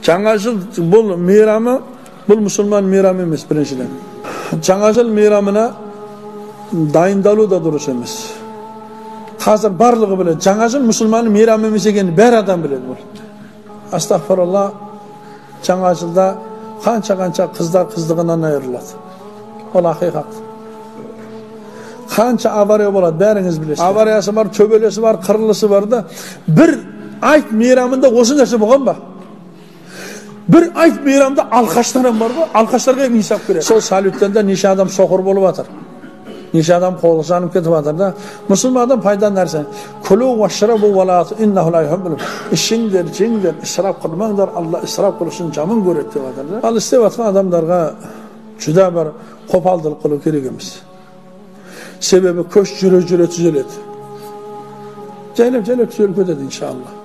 Жаңа жыл бұл мейрамы, бұл мұсылман мейрамы емес біріншіден. Жаңа жыл мейрамына дайындалу да дұрыс емес. Қазір барлығы біледі. Жаңа жыл мұсылманның мейрамы емес екенін бәрі адам біледі бұл. Астағфирулла, жаңа жылда қанша-қанша қыздар қыздығынан айырылады. Ол ақиқат. Қанша авария болады, бәріңіз білесіздер. Авариясы бар, төбелесі бар, қырылысы бар да. Бір айт мейрамында осы нәрсе болған ба? Бір айт мейрамда алқаштар бар ғой, алқаштарға инсап керек. Сол салюттен де неше адам соқыр болып жатыр. Неше адам қолы жанып кетіп жатыр да. Мұсылман адам пайда нәрсе. Күлу уашрабу уа ла иннаху ла юхиббул. Ішіңдер, жеңдер, исрап қылмаңдар, Алла исрап қылушыны жаман көреді деп жатыр да. Ал істеп жатқан адамдарға жүдә бір қопалдылық қылу керек емес. Себебі көш жүре-жүре түзеледі. Жайлап-жайлап түзеліп кетеді иншалла.